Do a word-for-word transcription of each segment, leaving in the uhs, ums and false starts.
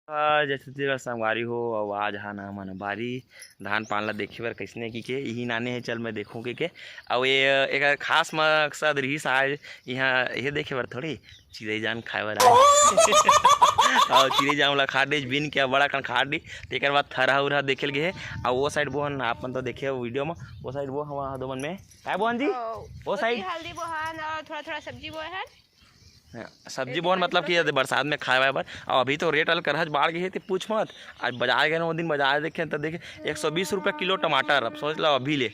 हाँ, जय छत्तीसगढ़ संगवारी हो। अउ आज हा ना हमन बारी धान पान ला देखे बर कइसने कि के इही नाने हे, चल मैं देखूं कि के। अउ ये एकर खास मकसद रहिस आज इहाँ ये देखे बर थोड़ी, चिरई जाम खाए बर आए। अउ चिरई जाम ला खा डीस, बिन के बड़ा कन खा डीस। तेकर बाद थरहा उरहा देखे ल गे हे। अउ वो साइड बोहन आप मन तो देखे हो वीडियो में, वो साइड वो हवा दो मन में काय बोहन जी? ओ, वो ओती साइड हल्दी बोहन और थोड़ा थोड़ा सब्जी बोहन। हाँ, सब्जी बोहन मतलब कि ये बरसात में खाए वाए बर। अउ अभी तो रेट अलकरहच बाढ़ गे हे, ते पूछ मत। आज बाजार गए ना, वो दिन बाजार देखे तो देखे एक सौ बीस रुपया किलो टमाटर। अब सोच लो अभी ले,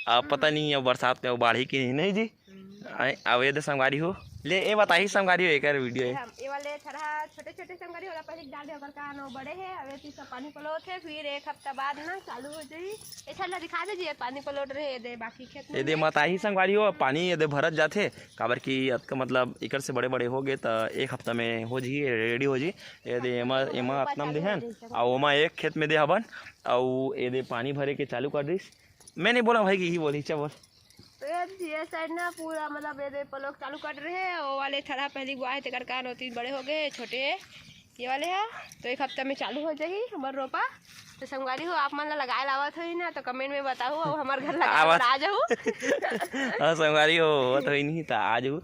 अब पता नहीं अब बरसात में वो बाढ़ी कि नहीं, नहीं जी। आए, अब ये दे संगवारी हो, ले ये बताही संगवारी हो, एकर वीडियो है। हम ये वाले थरहा छोटे छोटे संगवारी वाला पहले डाल दे, अगर का ना बड़े है, अब ये तीसरा पानी पलोत है, फिर एक हफ्ता बाद ना चालू हो जाई। ये थरहा दिखा दे जी, ये पानी पलोत रहे, ये दे बाकी खेत में ये दे है। मताही संगवारी हो, पानी ये दे भरत जाथे, काबर कि अतका मतलब एकर से बड़े बड़े हो गए त एक हफ्ता में हो जी, रेडी हो जी। ये दे एमा एमा अतनम देहन, अउ ओमा एक खेत में दे हबन, अउ ये दे पानी भरे के चालू कर दिस। मैं नहीं बोला भाई कि ही बोली, चा बोल। तो ये जी, ये साइड ना पूरा मतलब ये दे पलोक चालू कर रहे हैं, वो वाले थरहा पहली बुआ है, तेकर कारण होती बड़े हो गए, छोटे है ये वाले है। तो एक हफ्ता में चालू हो जाही हमर रोपा। तो संगवारी हो, आप मन ला लगाए लावत होही ना, तो कमेंट में बताहू, अउ हमर घर लगाए आवत। बर आ जाहू। हाँ संगवारी हो, वो तो ही नहीं था, आ जाहू।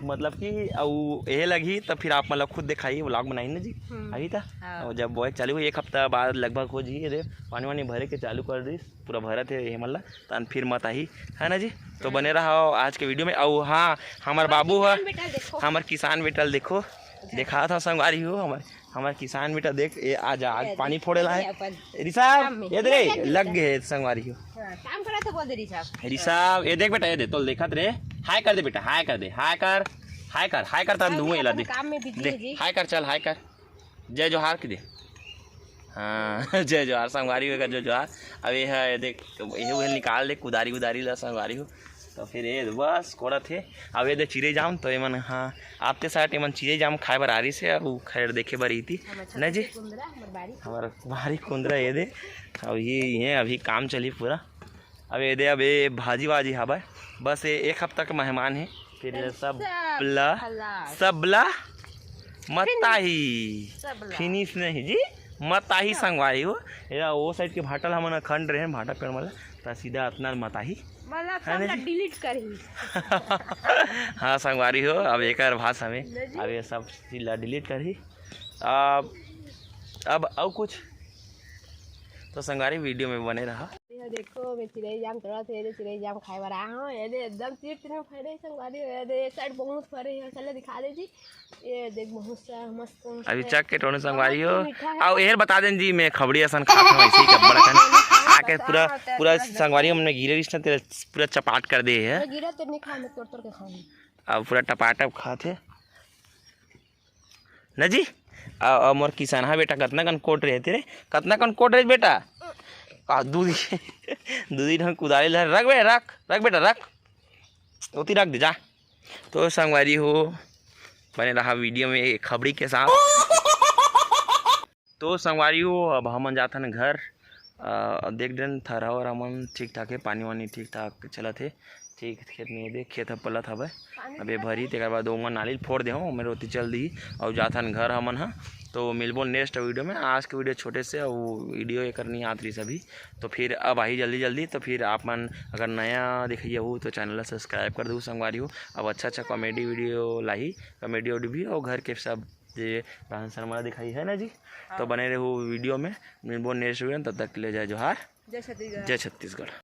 मतलब कि अउ ये लगही तो फिर आप मन ला खुद दिखाई, व्लॉग बनाई ना जी। हम्म। अभी था। हाँ। और जब बोए चालू हुई, एक हफ्ता बाद लगभग हो जी, ये दे पानी वानी भरे के चालू कर दिस, पूरा भरत है ये मन ला, तन फिर मताही, है ना जी। तो बने रहा आज के वीडियो में। अउ हाँ, हमर हमर बाबू ह, किसान बेटा देखो। हमर किसान बेटा ल देखो, देखा था संगवारी हो, हमर हमर किसान बेटा देख, ये आज आज ये पानी फोड़े ला है। अपन ऋषभ, काम में। ये दे रे, ये लग गए संगवारी हो। हाँ, काम करा तो बोल दे ऋषभ। ऋषभ, ये देख बेटा, ये दे, तोल देखत रे, हाय कर दे बेटा, हाय कर दे, हाय कर, हाय कर, हाय कर, तन हाँ, धुआं अपन ला दे। काम में बिजी दे, है जी। हाय कर, चल हाय कर, जय जोहार के दे। हाँ, जय जोहार संगवारी हो, जय जोहार। अब ये है, ये देख, ये उहे निकाल दे कुदारी उदारी ला संगवारी हो। तो फिर ये बस कोड़त हे। अब ये दे चिरई जाम, तो एमन हाँ, आपके साथ एमन चिरई जाम खाए बर आ रही से, अब खैर देखे बर इती। हमर ना जी? कुंदरा, हमर बारी। हमर बारी कुंदरा ये दे। अब ये, ये अभी काम चली पूरा। अब ये दे, अब ये भाजी वाजी हवय, बस ये एक हफ्ता के मेहमान है। फिर ये सब सब ला, खलास। सब ला मताही। सब ला। फिनिश नहीं जी, मताही हाँ। संगवारी हो। ये वो साइड के भाटा ला हमन खंड रहे, भाटा पेड़ वाला, त सीधा अतना मताही। मतलब है ना सब ला जी? डिलीट करही। हाँ संगवारी हो, अब एकर भाषा में ना जी। अब ये सब चीज ला डिलीट करही। अब, अब अउ कुछ तो संगवारी वीडियो में बने रहा। ये देखो, मैं चिरई जाम तोड़त हे, ये चिरई जाम खाए बर आया हूँ। ये दे एकदम तीर तीर में फरे संगवारी हो, ये दे एक साइड बहुत फरे है, चले दिखा दे जी। ये देख बहुत सा मस्त, मस्त अभी है। चक के टोनू संगवारी हो। बहुत मीठा है। आओ एहर बता देन जी, मैं खबड़ी असन खात हूँ ऐसे ही कब्बड़ अकन। आके पूरा, हाँ, पूरा तेरा संगवारी हमने गिरे रिश्ता तेरा पूरा चपाट कर दे है। मैं गिरा तेरे नहीं खाऊं, मैं तोड़ तोड़ के खाऊंगी। अब पूरा टपाटप खात है। न जी? अ, अ, मोर किसान हा बेटा, कतना कन कोट रहे तेरे? कतना कन कोट रहे बेटा? आ, दू दी-, दू दिन हम कुदारी ला रख बे, रख, रख बेटा, रख। ओती रख दे, जा। तो संगवारी हो, बने रहा वीडियो में एक खबड़ी के साथ। तो संगवारी हो, अब हमन जाथन घर। अ, देख देन थरहा वरहा मन ठीक ठाक हे, पानी वानी ठीक ठाक चलत हे। ठीक, खेत में ये देख, खेत ह पलत हवय। पानी अबे भरी, तेकर बाद ओमा नाली ल फोड़ देहूँ, ओमे रोती चल दिही अउ जाथन घर हमन ह। तो मिलबो नेक्स्ट वीडियो में। आज के वीडियो छोटे से, अउ वीडियो एकर नहीं आत रहिस अभी, तो फिर अब आही जल्दी जल्दी। तो फिर आप मन अगर नया देखइया हो तो चैनल ला सब्सक्राइब कर दू संगवारी हो। अब अच्छा अच्छा कॉमेडी वीडियो लाही, कॉमेडी वीडियो भी, अउ घर के सब जे राहन शर्मा ला दिखाई है ना जी। तो हाँ। बने रहू वीडियो में, मिलबो नेक्स्ट वीडियो में। तब तक के लिए जय जोहार, जय छत्तीसगढ़। जय छत्तीसगढ़।